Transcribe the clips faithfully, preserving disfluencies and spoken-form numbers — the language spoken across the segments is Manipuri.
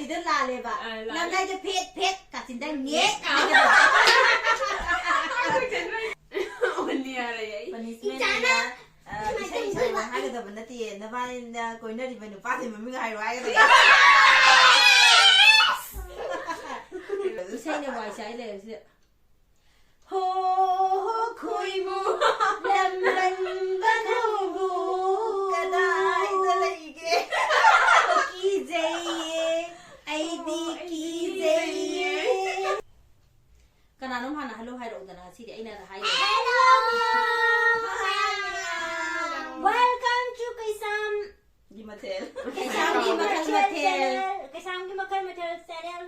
ꯑꯗꯨ ꯂꯥꯜꯂꯦꯕ꯫ ꯑ, ꯂꯥꯜꯂꯦ꯫ ꯅꯝꯗꯥꯏꯗ ꯐꯦꯠ ꯐꯦꯠ ꯀꯥꯆꯤꯟꯗ ꯅꯦꯠ꯫ ꯑꯣꯟꯅꯤ ꯌꯥꯔꯦ ꯑꯩ꯫ Punishment ꯏꯆꯥꯅ ꯑꯣꯏꯅ, ꯑ, ꯏꯁꯩ ꯁꯛꯑꯣ ꯍꯥꯏꯒꯗꯕ ꯅꯠꯇꯦ, ꯅꯕꯥꯅꯤꯅ ꯀꯣꯏꯅꯔꯤꯕ ꯅꯨꯄꯥꯁꯤ ꯃꯃꯤꯡ ꯍꯥꯏꯔꯣ ꯍꯥꯏꯒꯗꯕ꯫ ꯏꯁꯩꯅ ꯋꯥꯏ ꯆꯥꯏ ꯂꯩꯔꯁꯤꯗ꯫ ꯍꯣ ꯍꯣ ꯈꯣꯏꯃꯨ ꯂꯝꯕꯟꯕ ꯅꯧꯕꯨ ꯀꯗꯥꯏꯗ ꯂꯩꯒꯦ? ꯀꯤꯖꯩꯌꯦ, ꯑꯩꯗꯤ ꯑꯣ, ꯑꯩꯗꯤ ꯀꯤꯖꯩꯌꯦ꯫ ꯀꯤꯖꯩꯌꯦ꯫ ꯀꯅꯥꯅꯣꯝ ꯍꯥꯟꯅ hello ꯍꯥꯏꯔꯛꯎꯗꯅ, ꯉꯁꯤꯗꯤ ꯑꯩꯅ ꯍꯥꯏꯔꯣ꯫ Hello, welcome to ꯀꯩꯁꯥꯝ ꯒꯤ ꯃꯊꯦꯜ꯫ ꯀꯩꯁꯥꯝꯒꯤ ꯃꯈꯜ ꯃꯊꯦꯜ꯫ Channel, ꯀꯩꯁꯥꯝꯒꯤ ꯃꯈꯜ ꯃꯊꯦꯜ channel꯫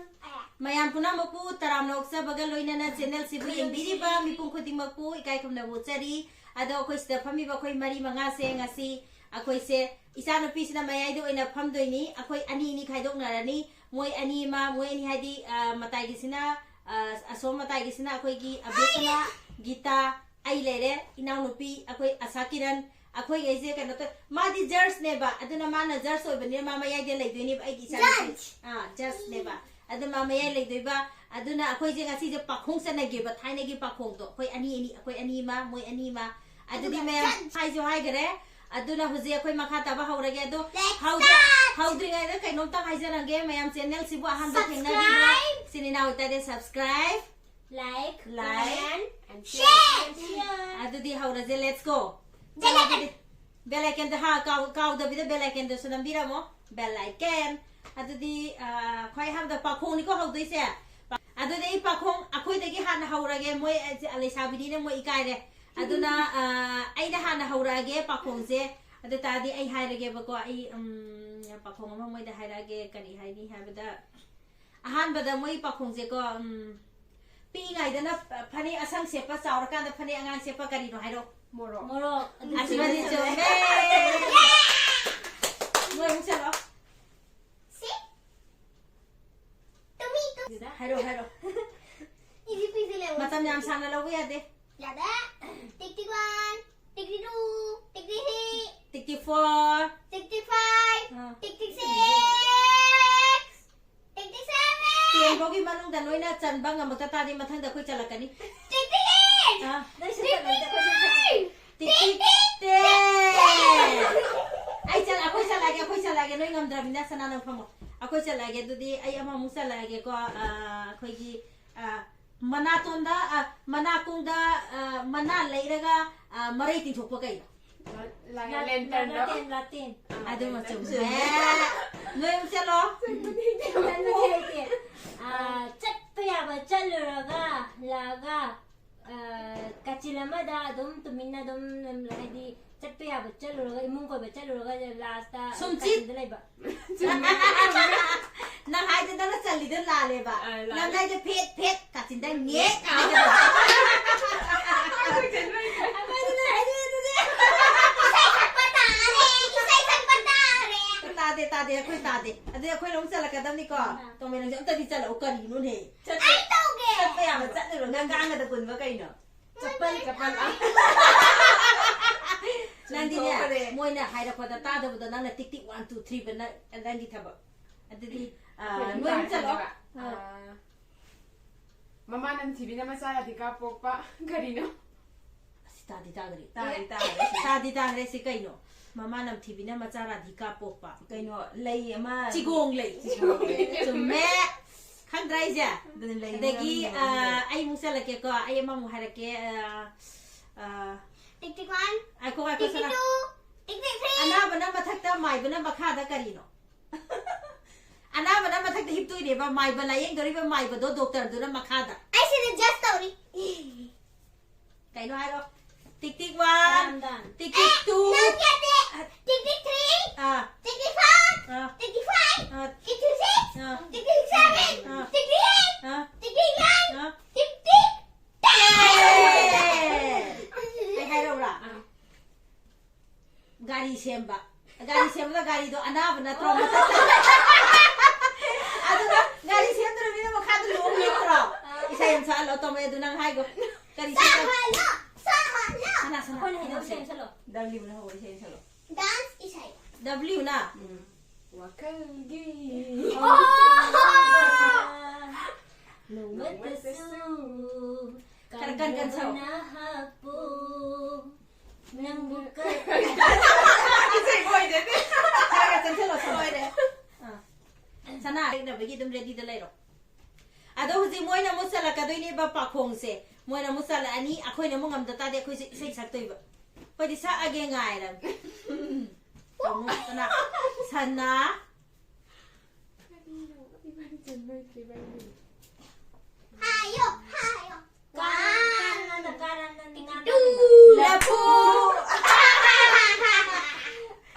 ꯃꯌꯥꯝ ꯄꯨꯝꯅꯃꯛꯄꯨ ꯇꯔꯥꯝꯅ ꯑꯣꯛꯆꯕꯒ ꯂꯣꯏꯅꯅ channel ꯁꯤꯕꯨ ꯌꯦꯡꯕꯤꯔꯤꯕ ꯃꯤꯄꯨꯝ ꯈꯨꯗꯤꯡꯃꯛꯄꯨ ꯏꯀꯥꯏ ꯈꯨꯝꯅꯕ ꯎꯠꯆꯔꯤ꯫ ꯑꯗꯣ ꯑꯩꯈꯣꯏ ꯁꯤꯗ ꯐꯝꯃꯤꯕ ꯑꯩꯈꯣꯏ ꯃꯔꯤ ꯃꯉꯥꯁꯦ ꯉꯁꯤ ꯑꯩꯈꯣꯏꯁꯦ ꯏꯆꯥꯅꯨꯄꯤꯁꯤꯅ ꯃꯌꯥꯏꯗ ꯑꯣꯏꯅ ꯐꯝꯗꯣꯏꯅꯤ꯫ ꯑꯩꯈꯣꯏ ꯑꯅꯤ ꯑꯅꯤ ꯈꯥꯏꯗꯣꯛꯅꯔꯅꯤ꯫ ꯃꯣꯏ ꯑꯅꯤ ꯑꯃ, ꯃꯣꯏ ꯑꯅꯤ ꯍꯥꯏꯗꯤ, ꯑ, ꯃꯇꯥꯏꯒꯤꯁꯤꯅ, ꯑ, ꯑꯁꯣꯝ ꯃꯇꯥꯏꯒꯤꯁꯤꯅ ꯑꯩꯈꯣꯏꯒꯤ ꯑꯕꯦꯁꯅ, ꯒꯤꯇꯥ, ꯑꯩ ꯂꯩꯔꯦ, ꯏꯅꯥꯎꯅꯨꯄꯤ ꯑꯩꯈꯣꯏ ꯑꯁꯥ ꯀꯤꯔꯟ, ꯑꯩꯈꯣꯏꯈꯩꯁꯦ ꯀꯩꯅꯣ ꯇꯧ-, ꯃꯥꯗꯤ judgeꯅꯦꯕ, ꯑꯗꯨꯅ ꯃꯥꯅ judge ꯑꯣꯏꯕꯅꯤꯅ ꯃꯥ ꯃꯌꯥꯏꯗ ꯂꯩꯗꯣꯏꯅꯦꯕ, ꯑꯩꯒꯤ ꯏꯆꯥꯅꯨꯄꯤ꯫ Judge꯫ ꯑꯥ, judgeꯅꯦꯕ꯫ ꯑꯗꯨ ꯃꯥ ꯃꯌꯥꯏ ꯂꯩꯗꯣꯏꯕ꯫ ꯑꯗꯨꯅ ꯑꯩꯈꯣꯏꯁꯦ ꯉꯁꯤꯁꯦ ꯄꯥꯈꯣꯡ ꯆꯠꯅꯒꯦꯕ, ꯊꯥꯏꯅꯒꯤ ꯄꯥꯈꯣꯡꯗꯣ, ꯑꯩꯈꯣꯏ ꯑꯅꯤ ꯑꯅꯤ, ꯑꯩꯈꯣꯏ ꯑꯅꯤ ꯑꯃ, ꯃꯣꯏ ꯑꯅꯤ ꯑꯃ꯫ ꯑꯗꯨꯗꯤ ꯑꯗꯨꯒ ꯃꯌꯥꯝ judge꯫ ꯍꯥꯏꯁꯨ ꯍꯥꯏꯈꯔꯦ꯫ ꯑꯗꯨꯅ ꯍꯧꯖꯤꯛ ꯑꯩꯈꯣꯏ ꯃꯈꯥ ꯇꯥꯕ ꯍꯧꯔꯒꯦ꯫ ꯑꯗꯣ Let's ꯍꯧꯗ꯭ꯔꯤ-, start! ꯍꯧꯗ꯭ꯔꯤꯉꯩꯗ ꯀꯩꯅꯣꯝꯇ ꯍꯥꯏꯖꯔꯝꯒꯦ, ꯃꯌꯥꯝ channelꯁꯤꯕꯨ ꯑꯍꯥꯟꯕ ꯊꯦꯡꯅꯕꯤꯕ Subscribe! ꯏꯆꯤꯟ ꯏꯅꯥꯎ ꯑꯣꯏꯇꯥꯔꯗꯤ subscribe, Like, like, comment, and share! Share! ꯑꯗꯨꯗꯤ ꯍꯧꯔꯁꯦ, let's go! Bell icon! Bell iconꯗ, ꯍꯥ, ꯀꯥꯎ-, ꯀꯥꯎꯗꯕꯤꯗ bell iconꯗꯨꯁꯨ ꯅꯝꯕꯤꯔꯝꯃꯣ꯫ Bell icon! ꯑꯗꯨꯗꯤ, ꯑ, ꯈ꯭ꯋꯥꯏ ꯑꯍꯥꯟꯕꯗ ꯄꯥꯈꯣꯡꯅꯤꯀꯣ ꯍꯧꯗꯣꯏꯁꯦ꯫ ꯑꯗꯨꯗꯤ ꯑꯩ ꯄꯥꯈꯣꯡ, ꯑꯩꯈꯣꯏꯗꯒꯤ ꯍꯥꯟꯅ ꯍꯧꯔꯒꯦ, ꯃꯣꯏ, ꯑ, ꯂꯩꯁꯥꯕꯤꯅꯤꯅ ꯃꯣꯏ ꯏꯀꯥꯏꯔꯦ꯫ ꯑꯗꯨꯅ, ꯑ, ꯑꯩꯅ ꯍꯥꯟꯅ ꯍꯧꯔꯛꯑꯒꯦ ꯄꯥꯈꯣꯡꯁꯦ꯫ ꯑꯗꯨ ꯇꯥꯔꯗꯤ ꯑꯩ ꯍꯥꯏꯔꯒꯦꯕꯀꯣ, ꯑꯩ, ꯎꯝ, ꯄꯥꯈꯣꯡ ꯑꯃ ꯃꯣꯏꯗ ꯍꯥꯏꯔꯛꯑꯒꯦ, ꯀꯔꯤ ꯍꯥꯏꯅꯤ ꯍꯥꯏꯕꯗ, ꯑꯍꯥꯟꯕꯗ ꯃꯣꯏ ꯄꯥꯈꯣꯡꯁꯦꯀꯣ, ꯎꯝ, ꯄꯤꯛꯏꯉꯩꯗꯅ ꯐꯅꯦꯛ ꯑꯁꯪ ꯁꯦꯠꯄ, ꯆꯥꯎꯔꯀꯥꯟꯗ ꯐꯅꯦꯛ ꯑꯉꯥꯡ ꯁꯦꯠꯄ ꯀꯔꯤꯅꯣ ꯍꯥꯏꯔꯣ? ꯃꯣꯔꯣꯛ꯫ ꯃꯣꯔꯣꯛ꯫ ꯑꯁꯤꯃꯗꯤ ꯆꯨꯝꯃꯦ꯫ ꯅꯣꯏ ꯑꯃꯨꯛ ꯆꯠꯂꯣ꯫ ꯁꯤ? ꯇꯨꯃꯤ, ꯇꯨ-, ꯍꯥꯏꯔꯣ, ꯍꯥꯏꯔꯣ꯫ ꯏꯗꯤ ꯄꯤꯖꯤꯜꯂꯦ꯫ ꯃꯇꯝ ꯌꯥꯝ ꯁꯥꯡꯅ ꯂꯧꯕ ꯌꯥꯗꯦ꯫ ꯌꯥꯗꯦ꯫ Tick tick one, tick tick two, tick tick three, tick tick four, tick tick five, ꯑꯥ꯫ Tick tick six꯫ ꯐꯥꯎꯒꯤ ꯃꯅꯨꯡꯗ ꯅꯣꯏꯅ ꯆꯟꯕ ꯉꯝꯃꯛꯇ ꯇꯥꯔꯗꯤ ꯃꯊꯪꯗ ꯑꯩꯈꯣꯏ ꯆꯠꯂꯛꯀꯅꯤ꯫ ꯇꯤꯛꯇꯤꯛ! ꯑꯥ, ꯅꯣꯏ ꯁꯠ ꯆꯠꯂꯣꯏꯗ ꯑꯩꯈꯣꯏ ꯁꯠ ꯆꯠꯂꯣꯏ꯫ ꯇꯤꯛ ꯇꯤꯛ ꯇꯦꯟ! ꯑꯩ ꯆꯠ ꯑꯩꯈꯣꯏ ꯆꯠꯂꯛꯑꯒꯦ ꯑꯩꯈꯣꯏ ꯆꯠꯂꯛꯑꯒꯦ ꯅꯣꯏ ꯉꯝꯗ꯭ꯔꯕꯅꯤꯅ ꯁꯅꯥ ꯅꯪ ꯐꯝꯃꯣ꯫ ꯑꯩꯈꯣꯏ ꯆꯠꯂꯛꯑꯒꯦ ꯑꯗꯨꯗꯤ ꯑꯩ ꯑꯃꯃꯨꯛ ꯆꯠꯂꯛꯑꯒꯦꯀꯣ꯫ ꯑꯥ, ꯑꯩꯈꯣꯏꯒꯤ ꯑꯥ, ꯃꯅꯥꯇꯣꯟꯗ ꯑꯥ, ꯃꯅꯥꯀꯣꯡꯗ ꯑꯥ, ꯃꯅꯥ ꯂꯩꯔꯒ ꯑꯥ, ꯃꯔꯩ ꯇꯤꯡꯊꯣꯛꯄ ꯀꯩꯅꯣ? ꯂꯦꯟꯇꯔꯗꯣ꯫ ꯂꯥꯇꯦꯟ ꯂꯥꯇꯦꯟ꯫ ꯑꯗꯨꯃ ꯆꯨꯝꯃꯦ꯫ ꯅꯣꯏ ꯑꯃꯨꯛ ꯆꯠꯂꯣ꯫ ꯆꯠꯄꯗꯤ ꯍꯩꯇꯦ꯫ ꯑꯥ, ꯆꯠꯄ ꯌꯥꯕ ꯆꯠꯂꯨꯔꯒ ꯂꯥꯛꯑꯒ ꯑꯥ, ꯀꯥꯆꯤꯟ ꯑꯃꯗ ꯑꯗꯨꯝ ꯇꯨꯃꯤꯟꯅ ꯑꯗꯨꯝ ꯍꯥꯏꯗꯤ ꯆꯠꯄ ꯌꯥꯕ ꯆꯠꯂꯨꯔꯒ ꯏꯃꯨꯡ ꯀꯣꯏꯕ ꯆꯠꯂꯨꯔꯒ ꯂꯥꯁꯇ ꯁꯨꯝꯆꯤꯠ꯫ ꯀꯥꯆꯤꯟꯗ ꯂꯩꯕ꯫ ꯅꯪ ꯍꯥꯏꯗꯣ ꯅꯪꯅ ꯆꯜꯂꯤꯗꯣ ꯂꯥꯜꯂꯦꯕ꯫ ꯑ, ꯂꯥꯜꯂꯦ꯫ ꯅꯪ ꯍꯥꯏꯗꯣ ꯐꯦꯠ ꯐꯦꯠ ꯀꯥꯆꯤꯟꯗ ꯉꯦꯛ꯫ ꯑꯩꯈꯣꯏꯗꯤ ꯅꯣꯏ ꯍꯥꯏꯗꯣꯛꯑꯦ ꯑꯗꯨꯗꯤ꯫ ꯇꯥꯗꯦ ꯇꯥꯗꯦ ꯑꯩꯈꯣꯏ ꯇꯥꯗꯦ꯫ ꯑꯗꯨꯗꯤ ꯑꯩꯈꯣꯏꯅ ꯑꯃꯨꯛ ꯆꯠꯂꯛꯀꯗꯕꯅꯤꯀꯣ꯫ ꯑꯥ꯫ ꯇꯣꯝꯕꯤ ꯅꯪꯁꯨ ꯑꯝꯇꯗꯤ ꯆꯠꯂꯛꯎ ꯀꯔꯤꯅꯣꯅꯦ? ꯆꯠꯄ ꯆꯠꯄ ꯌꯥꯕ ꯆꯠꯂꯨꯔꯒ ꯀꯥꯡꯒꯗ ꯄꯨꯟꯕ ꯀꯩꯅꯣ? ꯆꯠꯄꯜ꯫ ꯆꯠꯄꯜ, ꯑ꯫ ꯅꯪꯗꯤꯅꯦ ꯆꯨꯝꯊꯣꯛꯈ꯭ꯔꯦ꯫ ꯃꯣꯏꯅ ꯍꯥꯏꯔꯛꯄꯗ ꯇꯥꯗꯕꯗꯣ ꯅꯪꯅ ꯇꯤꯛ ꯇꯤꯛ ꯋꯥꯟ ꯇꯨ ꯊ꯭ꯔꯤ ꯕꯅ ꯅꯪꯒꯤ ꯊꯕꯛ꯫ ꯑꯗꯨꯗꯤ ꯑꯥ, ꯅꯣꯏ ꯑꯃꯨꯛ ꯆꯠꯂꯣ꯫ ꯑꯥ, ꯃꯃꯥ ꯅꯝꯊꯤꯕꯤꯅ ꯃꯆꯥ ꯔꯥꯙꯤꯀꯥ ꯄꯣꯛꯄ ꯀꯔꯤꯅꯣ? ꯑꯁꯤ ꯇꯥꯗꯤ ꯇꯥꯈ꯭ꯔꯦ꯫ ꯇꯥꯗꯤ ꯇꯥꯔꯦ꯫ ꯇꯥꯗꯤ ꯇꯥꯈ꯭ꯔꯦ ꯁꯤ ꯀꯩꯅꯣ? ꯃꯃꯥ ꯅꯝꯊꯤꯕꯤꯅ ꯃꯆꯥ ꯔꯥꯙꯤꯀꯥ ꯄꯣꯛꯄ꯫ ꯀꯩꯅꯣ, ꯂꯩ ꯑꯃ ꯆꯤꯒꯣꯡ ꯂꯩ꯫ ꯆꯤꯒꯣꯡ ꯂꯩ꯫ ꯆꯨꯝꯃꯦ꯫ ꯈꯪꯗ꯭ꯔꯥ ꯑꯩꯁꯦ? ꯑꯗꯨꯅ ꯂꯩ ꯑꯗꯒꯤ ꯃꯔꯝ ꯑꯥ, ꯌꯥꯝꯅ ꯑꯩ ꯑꯃꯨꯛ ꯆꯠꯂꯛꯀꯦꯀꯣ꯫ ꯑꯩ ꯑꯃꯃꯨꯛ ꯍꯥꯏꯔꯛꯀꯦ꯫ ꯑꯥ, ꯑꯥ, ꯇꯤꯛ ꯇꯤꯛ ꯋꯥꯟ, ꯉꯥꯏꯈꯣ ꯉꯥꯏꯈꯣ ꯇꯤꯛ ꯇꯤꯛ ꯁꯅꯥ꯫ ꯇꯨ, ꯇꯤꯛ ꯇꯤꯛ ꯊ꯭ꯔꯤ꯫ ꯑꯅꯥꯕꯅ ꯃꯊꯛꯇ ꯃꯥꯏꯕꯅ ꯃꯈꯥꯗ ꯀꯔꯤꯅꯣ? ꯑꯅꯥꯕꯅ ꯃꯊꯛꯇ ꯍꯤꯞꯇꯣꯏꯅꯦꯕ, ꯃꯥꯏꯕ ꯂꯥꯏꯌꯦꯡꯗꯧꯔꯤꯕ ꯃꯥꯏꯕꯗꯣ ꯗꯣꯛꯇꯔꯗꯨꯅ ꯃꯈꯥꯗ꯫ ꯑꯩ ꯁꯤꯗ ꯖꯁ ꯇꯧꯔꯤ꯫ ꯀꯩꯅꯣ ꯍꯥꯏꯔꯣ? ꯇꯤꯛ ꯇꯤꯛ ꯋꯥꯟ, ꯇꯥꯔꯝꯗꯥꯟ꯫ ꯇꯤꯛ ꯇꯤꯛ ꯇꯨ꯫ ꯅꯪ ꯌꯥꯗꯦ꯫ ꯇꯤꯛ ꯇꯤꯛ ꯊ꯭ꯔꯤ, ꯑꯥ, ꯇꯤꯛ ꯇꯤꯛ ꯐꯣꯔ, ꯑꯥ, ꯇꯤꯛ ꯇꯤꯛ ꯐꯥꯏꯚ, ꯑꯥ, ꯇꯤꯛ ꯇꯤꯛ ꯁꯤꯛꯁ, ꯑꯥ, ꯇꯤꯛ ꯇꯤꯛ ꯑꯩꯠ, ꯑꯥ, ꯇꯤꯛ ꯇꯤꯛ ꯅꯥꯏꯟ, ꯑꯥ꯫ ꯇꯤꯛ ꯇꯤꯛ ꯇꯦꯟ꯫ ꯑꯩ ꯍꯥꯏꯔꯛꯎꯔꯥ? ꯒꯥꯔꯤ ꯁꯦꯝꯕ꯫ ꯒꯥꯔꯤ ꯁꯦꯝꯕꯗ ꯒꯥꯔꯤꯗꯣ ꯑꯅꯥꯕ ꯅꯠꯇ꯭ꯔꯣ? ꯑꯗꯨꯒ ꯒꯥꯔꯤ ꯁꯦꯝꯗ꯭ꯔꯕꯅꯤꯅ ꯃꯈꯥꯗ ꯂꯣꯡ ꯂꯦꯞꯇ꯭ꯔꯣ? ꯏꯁꯩ ꯑꯃ ꯁꯛꯍꯜꯂꯣ ꯇꯧꯃꯦ ꯑꯗꯨ ꯅꯪ ꯍꯥꯏꯒꯣ꯫ ꯀꯔꯤ ꯁꯛꯍꯜꯂꯣ? ꯁꯛꯍꯜꯂꯣ? ꯁꯅꯥ, ꯁꯅꯥ, ꯑꯩꯈꯣꯏꯅ ꯍꯩꯅꯧ ꯁꯅꯥ, ꯁꯦꯝ ꯁꯠꯂꯣ꯫ ꯗꯕ꯭ꯂꯤꯌꯨꯅ ꯍꯧꯕ ꯏꯁꯩ ꯁꯛꯂꯣ꯫ ꯗꯥꯟꯁ ꯏꯁꯩ꯫ ꯗꯕ꯭ꯂꯤꯌꯨꯅ? ꯎꯝ꯫ ꯋꯥꯈꯜꯒꯤ꯫ ꯀꯟꯁꯧ꯫ ꯅꯪꯕꯨ ꯀ- ꯏꯁꯩ ꯂꯣꯏꯗꯦꯅꯦ꯫ ꯈꯔ ꯈꯔ ꯆꯪꯁꯤꯜꯂꯣ, ꯁꯅꯥ꯫ ꯂꯣꯏꯔꯦ꯫ ꯑꯥ꯫ ꯁꯅꯥ, ꯂꯦꯡꯅꯕꯒꯤ ꯑꯗꯨꯝ ready ꯗ ꯂꯩꯔꯣ꯫ ꯑꯗꯣ ꯍꯧꯖꯤꯛ ꯃꯣꯏꯅ ꯑꯃꯨꯛ ꯆꯠꯂꯛꯀꯗꯣꯏꯅꯦꯕ ꯄꯥꯈꯣꯡꯁꯦ꯫ ꯃꯣꯏꯅ ꯑꯃꯨꯛ ꯆꯠꯂꯛꯑꯅꯤ, ꯑꯩꯈꯣꯏꯅ ꯑꯃꯨꯛ ꯉꯝꯗ ꯇꯥꯔꯗꯤ ꯑꯩꯈꯣꯏꯁꯦ ꯏꯁꯩ ꯁꯛꯇꯣꯏꯕ꯫ ꯑꯩꯈꯣꯏꯗꯤ ꯁꯛꯑꯒꯦ ꯉꯥꯏꯔꯝ꯫ ꯇꯧꯅꯨ, ꯁꯅꯥ꯫ ꯁꯅꯥ꯫ ꯀꯔꯤꯅꯣ? ꯏꯕꯥꯅꯤ ꯆꯟꯕ ꯍꯩꯇ꯭ꯔꯤꯕ ꯑꯩꯅ꯫ ꯍꯥꯏꯌꯣ, ꯍꯥꯏꯌꯣ꯫ ꯀꯥꯔꯟ, ꯀꯥꯔꯟ, ꯀꯥꯔꯟ, ꯀꯥꯔꯟ, ꯀꯥꯔꯟ꯫ ꯂꯐꯨ꯫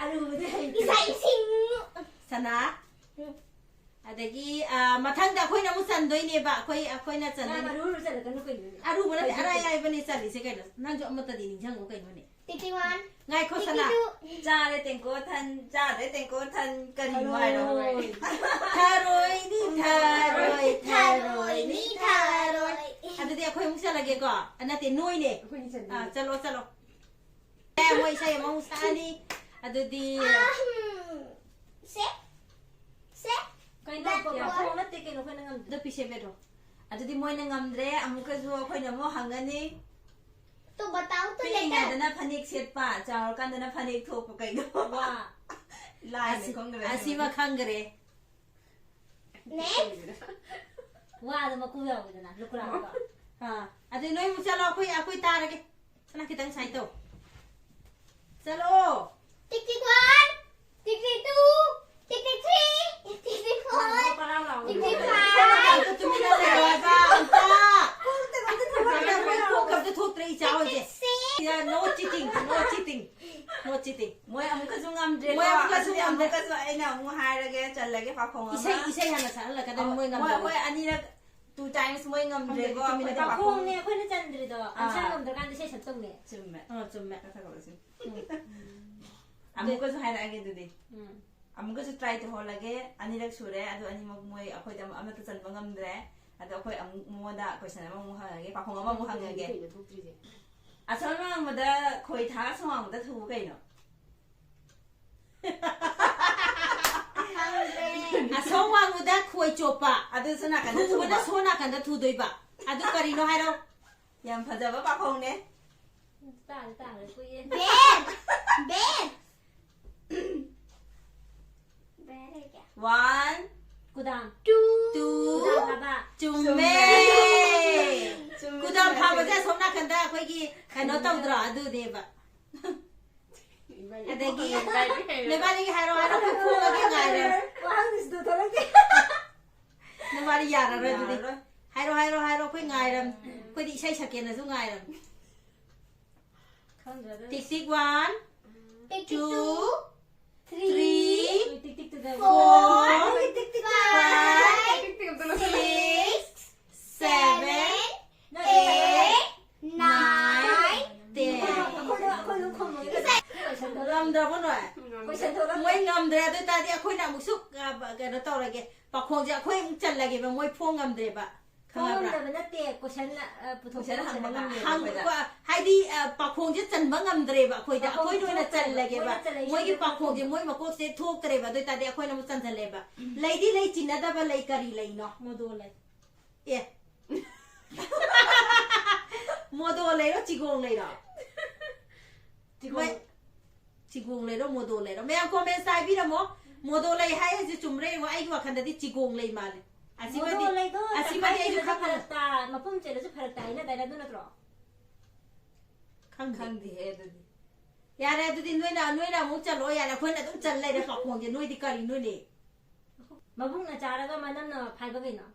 ꯑꯔꯨꯕꯗꯤ ꯍꯩꯇꯦ꯫ ꯏꯁꯩ ꯁꯤꯡ꯫ ꯁꯅꯥ꯫ ꯑꯗꯒꯤ, ꯑ, ꯃꯊꯪꯗ ꯑꯩꯈꯣꯏꯅ ꯑꯃꯨꯛ ꯆꯟꯗꯣꯏꯅꯦꯕ꯫ ꯑꯩꯈꯣꯏ, ꯑꯩꯈꯣꯏꯅ ꯆꯟꯗꯣꯏꯅꯦ꯫ ꯌꯥꯝ ꯑꯔꯨ ꯑꯔꯨ ꯆꯜꯂꯛꯀꯅꯨ ꯀꯩꯅꯣꯅꯦ꯫ ꯑꯔꯨꯕ ꯅꯠꯇꯦ, ꯍꯩꯇꯦ꯫ ꯑꯔꯥꯏ ꯑꯔꯥꯏꯕꯅꯦ ꯆꯜꯂꯤꯁꯦ ꯀꯩꯅꯣ꯫ ꯅꯪꯁꯨ ꯑꯃꯠꯇꯗꯤ ꯅꯤꯡꯁꯤꯡꯉꯨ ꯀꯩꯅꯣꯅꯦ꯫ ꯇꯤꯛ ꯇꯤꯛ ꯋꯥꯟ꯫ ꯉꯥꯏꯈꯣ, ꯁꯅꯥ꯫ ꯇꯤꯛ ꯇꯨ꯫ ꯆꯥꯔꯦ ꯇꯦꯡꯀꯣꯠ ꯊꯟ, ꯆꯥꯗ꯭ꯔꯦ ꯇꯦꯡꯀꯣꯠ ꯊꯟ, ꯀꯔꯤꯅꯣ ꯍꯥꯏꯔꯣ? ꯊꯔꯣꯏ꯫ ꯊꯔꯣꯏꯅꯤ, ꯊꯔꯣꯏ, ꯊꯔꯣꯏꯅꯤ, ꯊꯔꯣꯏ꯫ ꯊꯔꯣꯏ꯫ ꯑꯗꯨꯗꯤ ꯑꯩꯈꯣꯏ ꯑꯃꯨꯛ ꯆꯠꯂꯒꯦꯀꯣ? ꯑ, ꯅꯠꯇꯦ, ꯅꯣꯏꯅꯦ꯫ ꯑꯩꯈꯣꯏꯅꯤ ꯆꯟꯗꯣꯏꯅꯦ꯫ ꯑꯥ, ꯆꯠꯂꯣ, ꯆꯠꯂꯣ꯫ ꯑꯦ, ꯃꯣꯏ ꯏꯁꯩ ꯑꯃꯃꯨꯛ ꯁꯛꯑꯅꯤ꯫ ꯑꯗꯨꯗꯤ ꯑꯍꯝ꯫ ꯁꯦ꯫ ꯁꯦ꯫ ꯀꯩꯅꯣ, ꯕꯦꯠ ꯕꯣꯜ꯫ ꯄꯥꯈꯣꯡ ꯅꯠꯇꯦ ꯀꯩꯅꯣ, ꯑꯩꯈꯣꯏꯅ ꯉꯝꯗ꯭ꯔꯦ꯫ ꯑꯗꯨ ꯄꯤꯁꯦ ꯕꯦꯠꯔꯣ꯫ ꯑꯗꯨꯗꯤ ꯃꯣꯏꯅ ꯉꯝꯗ꯭ꯔꯦ, ꯑꯃꯨꯛꯀꯁꯨ ꯑꯩꯈꯣꯏꯅ ꯑꯃꯨꯛ ꯍꯪꯉꯅꯤ꯫ ꯇꯨ ꯕꯇꯥꯎ ꯇꯨ ꯂꯦꯇꯔ꯫ ꯄꯤꯛꯏꯉꯩꯗꯅ ꯐꯅꯦꯛ ꯁꯦꯠꯄ, ꯆꯥꯎꯔꯀꯥꯟꯗꯅ ꯐꯅꯦꯛ ꯊꯣꯛꯄ ꯀꯩꯅꯣ? ꯋꯥ꯫ ꯂꯥꯏꯅ ꯑꯁꯤ-, ꯈꯪꯗ꯭ꯔꯦ꯫ ꯑꯁꯤꯃ ꯈꯪꯈ꯭ꯔꯦ꯫ Next꯫ ꯋꯥꯗ ꯃꯀꯨ ꯌꯥꯎꯋꯤꯗꯅ, ꯂꯨꯀ꯭ꯔꯥꯕꯤꯗꯣ꯫ ꯑꯥ, ꯑꯗꯨ ꯅꯣꯏ ꯑꯃꯨꯛ ꯆꯠꯂꯣ, ꯑꯩꯈꯣꯏ, ꯑꯩꯈꯣꯏ ꯇꯥꯔꯒꯦ꯫ ꯁꯅꯥ ꯈꯤꯇꯪ ꯁꯥꯏ ꯇꯧ꯫ ꯆꯠꯂꯣ꯫ ꯇꯤꯛ ꯇꯤꯛ ꯋꯥꯟ, ꯇꯤꯛ ꯇꯤꯛ ꯇꯨ, ꯇꯤꯛ ꯇꯤꯛ ꯊ꯭ꯔꯤ, ꯇꯤꯛ ꯇꯤꯛ ꯐꯣꯔ, ꯇꯤꯛ ꯇꯤꯛ ꯐꯥꯏꯚ꯫ ꯑꯝꯇ ꯇꯨꯃꯤꯟꯅ ꯂꯩꯔꯣ ꯍꯥꯏꯕ, ꯑꯝꯇ꯫ ꯀꯣꯛꯇ ꯑꯝꯇ ꯊꯣꯛꯂꯛꯇꯦ꯫ ꯀꯣꯛꯀ ꯑꯝꯇ ꯊꯣꯛꯇ꯭ꯔꯦ, ꯏꯆꯥ ꯍꯣꯏꯁꯦ꯫ ꯇꯤꯛ ꯇꯤꯛ ꯁꯤꯛꯁ꯫ ꯁꯤꯗ no cheating, no cheating, no cheating꯫ ꯃꯣꯏ ꯑꯃꯨꯛꯀꯁꯨ ꯉꯝꯗ꯭ꯔꯦꯀꯣ꯫ ꯃꯣꯏ ꯑꯃꯨꯛꯀꯁꯨ ꯑꯗꯨꯗꯤ ꯉꯝꯗ꯭ꯔꯦ꯫ ꯑꯃꯨꯛꯀꯁꯨ ꯑꯩꯅ ꯑꯃꯨꯛ ꯍꯥꯏꯔꯒꯦ, ꯆꯜꯂꯒꯦ ꯄꯥꯈꯣꯡ ꯑꯃ꯫ ꯏꯁꯩ, ꯏꯁꯩ ꯍꯥꯟꯅ ꯁꯛꯍꯜꯂꯛꯀꯗꯕꯅꯤ, ꯑꯣ, ꯃꯣꯏ ꯃꯣꯏ, ꯉꯝꯗꯕ꯫ ꯃꯣꯏ ꯑꯅꯤꯔꯛ two times ꯃꯣꯏ ꯉꯝꯗ꯭ꯔꯦꯀꯣ꯫ ꯈꯪꯗ꯭ꯔꯗꯤ ꯇꯨꯃꯤꯟꯅ ꯑꯩꯈꯣꯏꯗꯤ ꯂꯩꯌꯣ꯫ ꯄꯥꯈꯣꯡ ꯄꯥꯈꯣꯡꯅꯦ ꯑꯩꯈꯣꯏꯅ ꯆꯟꯗ꯭ꯔꯤꯗꯣ꯫ ꯑꯥ꯫ ꯑꯟꯁꯔ ꯉꯝꯗ꯭ꯔꯀꯥꯟꯗ ꯏꯁꯩ ꯁꯛꯇꯧꯅꯦ꯫ ꯆꯨꯝꯃꯦ꯫ ꯑꯥ, ꯆꯨꯝꯃꯦ꯫ ꯀꯛꯊꯠꯈ꯭ꯔꯣ ꯁꯤ꯫ ꯎꯝ꯫ ꯑꯃꯨꯛꯀꯁꯨ ꯍꯥꯏꯔꯛꯑꯒꯦ ꯑꯗꯨꯗꯤ꯫ ꯎꯝ꯫ ꯑꯃꯨꯛꯀꯁꯨ try ꯇꯧꯍꯜꯂꯒꯦ꯫ ꯑꯅꯤꯔꯛ ꯁꯨꯔꯦ꯫ ꯑꯗꯨ ꯑꯅꯤꯃꯛ ꯃꯣꯏ ꯑꯩꯈꯣꯏꯗ ꯑꯃ-, ꯑꯃꯠꯇ ꯆꯟꯕ ꯉꯝꯗ꯭ꯔꯦ꯫ ꯑꯗꯣ ꯑꯩꯈꯣꯏ ꯑꯃꯨꯛ ꯃꯉꯣꯟꯗ question ꯑꯃꯃꯨꯛ ꯍꯪꯉꯒꯦ, ꯄꯥꯈꯣꯡ ꯑꯃꯃꯨꯛ ꯍꯪꯉꯒꯦ꯫ ꯀꯩꯅꯣ ꯊꯣꯛꯇ꯭ꯔꯤꯁꯦ? ꯑꯁꯣꯝ ꯋꯥꯡꯃꯗ ꯈꯣꯏ ꯊꯥ, ꯑꯁꯣꯝ ꯋꯥꯡꯃꯗ ꯊꯨ ꯀꯩꯅꯣ? ꯈꯪꯗ꯭ꯔꯦ꯫ ꯑꯁꯣꯝ ꯋꯥꯡꯃꯗ ꯈꯣꯏ ꯆꯣꯞꯄ꯫ ꯑꯗꯨ ꯁꯣꯝ ꯅꯥꯀꯟꯗ ꯊꯨꯕꯅ ꯊꯨꯕ꯫ ꯁꯣꯝ ꯅꯥꯀꯟꯗ ꯊꯨꯗꯣꯏꯕ꯫ ꯑꯗꯨ ꯀꯔꯤꯅꯣ ꯍꯥꯏꯔꯣ? ꯌꯥꯝ ꯐꯖꯕ ꯄꯥꯈꯣꯡꯅꯦ꯫ ꯇꯥꯔꯦ ꯇꯥꯔꯦ ꯀꯨꯏꯌꯦ꯫ ꯕꯦꯟ ꯕꯦꯟ ꯕꯦꯟ ꯍꯥꯏꯒꯦ꯫ One. ꯀꯨꯗꯥꯝ꯫ Two Two. ꯀꯨꯗꯥꯝ ꯐꯥꯕ꯫ ꯆꯨꯝꯃꯦ. ꯀꯨꯗꯥꯝ ꯐꯥꯕꯁꯦ ꯑꯁꯣꯝ ꯅꯥꯀꯟꯗ ꯑꯩꯈꯣꯏꯒꯤ ꯀꯩꯅꯣ ꯇꯧꯗ꯭ꯔꯣ? ꯑꯗꯨꯅꯦꯕ꯫ ꯑꯗꯒꯤ ꯅꯕꯥꯅꯤꯒꯤ ꯍꯥꯏꯔꯣ, ꯍꯥꯏꯔꯣ, ꯑꯩꯈꯣꯏ ꯐꯨꯔꯒꯦ ꯉꯥꯏꯔꯦ꯫ ꯋꯥꯍꯪꯗꯨꯁꯨ ꯊꯣꯛꯂꯛꯇꯦ꯫ ꯅꯕꯥꯅꯤ ꯌꯥꯔꯔꯣꯏ ꯑꯗꯨꯗꯤ꯫ ꯌꯥꯔꯔꯣꯏ꯫ ꯍꯥꯏꯔꯣ, ꯍꯥꯏꯔꯣ, ꯍꯥꯏꯔꯣ, ꯑꯩꯈꯣꯏ ꯉꯥꯏꯔꯝ꯫ ꯑꯩꯈꯣꯏꯗꯤ ꯏꯁꯩ ꯁꯛꯀꯦꯅꯁꯨ ꯉꯥꯏꯔꯝ꯫ ꯈꯪꯗ꯭ꯔꯦ ꯑꯗꯨ꯫ Tick tick one, ꯇꯤꯛ two, ꯇꯨ three, ꯇꯤꯛ ꯇꯤꯛ ꯇꯨꯗ꯫ four, ꯇꯤꯛ ꯇꯤꯛ five, ꯇꯤꯛ ꯇꯤꯛ ꯑꯝꯇ ꯂꯧꯁꯜꯂꯣ꯫ six, seven, eight, nine, ten. ꯑꯩꯈꯣꯏꯗꯣ ꯑꯩꯈꯣꯏꯗꯣ ꯈꯨꯝꯃꯒꯦ꯫ ꯉꯝꯗ꯭ꯔꯕꯣ ꯅꯣꯏ? ꯀꯣꯏꯁꯟ ꯊꯣꯛꯂꯛꯇꯦ꯫ ꯃꯣꯏ ꯉꯝꯗ꯭ꯔꯦ꯫ ꯑꯗꯨ ꯑꯣꯏꯇꯥꯔꯗꯤ ꯑꯩꯈꯣꯏꯅ ꯑꯃꯨꯛꯁꯨ, ꯑ, ꯀꯩꯅꯣ ꯇꯧꯔꯒꯦ, ꯄꯥꯈꯣꯡꯁꯦ ꯑꯩꯈꯣꯏ ꯑꯃꯨꯛ ꯆꯜꯂꯒꯦꯕ, ꯃꯣꯏ ꯐꯣꯡ ꯉꯝꯗ꯭ꯔꯦꯕ, ꯈꯪꯉꯕ꯭ꯔꯥ? ꯐꯣꯡꯉꯝꯗꯕ ꯅꯠꯇꯦ, ꯀꯣꯏꯁꯟ, ꯑ, ꯄꯨꯊꯣꯛꯄ ꯀꯣꯏꯁꯟ ꯍꯪꯕ ꯉꯝꯗꯦ꯫ ꯉꯝꯗꯦ꯫ ꯍꯪ-, ꯀꯣ-, ꯍꯥꯏꯗꯤ, ꯑ, ꯄꯥꯈꯣꯡꯁꯦ ꯆꯟꯕ ꯉꯝꯗ꯭ꯔꯦꯕ ꯑꯩꯈꯣꯏꯗ, ꯄꯥꯈꯣꯡ ꯑꯩꯈꯣꯏꯗ ꯑꯣꯏꯅ ꯊꯣꯛꯇ꯭ꯔꯦꯕ, ꯆꯜꯂꯒꯦꯕ꯫ ꯃꯣꯏꯅ ꯆꯜꯂꯛꯏꯁꯦ ꯃꯣꯏꯒꯤ ꯄꯥꯈꯣꯡ ꯄꯥꯈꯣꯡꯁꯦ ꯊꯣꯛꯇ꯭ꯔꯦꯕ꯫ ꯃꯣꯏ ꯃꯀꯣꯛꯁꯦ ꯊꯣꯛꯇ꯭ꯔꯦꯕ꯫ ꯑꯗꯨ ꯑꯣꯏꯇꯥꯔꯗꯤ ꯑꯩꯈꯣꯏꯅ ꯑꯃꯨꯛ ꯆꯟꯁꯜꯂꯦꯕ꯫ ꯂꯩꯗꯤ ꯂꯩ, ꯆꯤꯟꯅꯗꯕ ꯂꯩ, ꯀꯔꯤ ꯂꯩꯅꯣ? ꯃꯣꯗꯣ ꯂꯩ꯫ ꯑꯦ꯫ ꯃꯣꯗꯣ ꯂꯩꯔꯣ, ꯆꯤꯒꯣꯡ ꯂꯩꯔꯣ? ꯆꯤꯒꯣꯡ꯫ ꯃꯣꯏ-, ꯆꯤꯒꯣꯡ ꯂꯩꯔꯣ, ꯃꯣꯗꯣ ꯂꯩꯔꯣ? ꯃꯌꯥꯝ comments ꯇ ꯍꯥꯏꯕꯤꯔꯝꯃꯣ꯫ ꯃꯣꯗꯣ ꯂꯩ ꯍꯥꯏ ꯍꯥꯏꯁꯦ ꯆꯨꯝꯕ꯭ꯔꯥ ꯌꯦꯡꯉꯣ꯫ ꯑꯩꯒꯤ ꯋꯥꯈꯜꯗꯗꯤ ꯆꯤꯒꯣꯡ ꯂꯩ ꯃꯥꯜꯂꯦ꯫ ꯑꯁꯤꯃꯗꯤ, ꯃꯣꯗꯣ ꯂꯩꯗꯣ ꯑꯁꯤꯃꯗꯤ ꯇꯪꯈꯥꯏ ꯑꯩꯁꯨ ꯆꯦꯜꯂꯁꯨ ꯈꯪꯉꯦ꯫ ꯐꯔꯛ ꯇꯥ, ꯃꯄꯨꯝ ꯆꯦꯜꯂꯁꯨ ꯐꯔꯛ ꯇꯥꯏꯅ ꯗꯥꯏꯅ ꯑꯗꯨ ꯅꯠꯇ꯭ꯔꯣ? ꯈꯪꯗꯦ꯫ ꯈꯪꯗꯦꯍꯦ ꯑꯗꯨꯗꯤ꯫ ꯌꯥꯔꯦ, ꯑꯗꯨꯗꯤ ꯅꯣꯏꯅ, ꯅꯣꯏꯅ ꯑꯃꯨꯛ ꯆꯠꯂꯣ꯫ ꯌꯥꯔꯦ, ꯑꯩꯈꯣꯏꯅ ꯑꯗꯨꯝ ꯆꯠ ꯂꯩꯔꯦ ꯄꯥꯈꯣꯡꯁꯦ꯫ ꯅꯣꯏꯗꯤ ꯀꯔꯤꯅꯣꯅꯦ? ꯃꯕꯨꯛꯅ ꯆꯥꯔꯒ ꯃꯅꯝꯅ ꯐꯥꯏꯕ ꯀꯩꯅꯣ?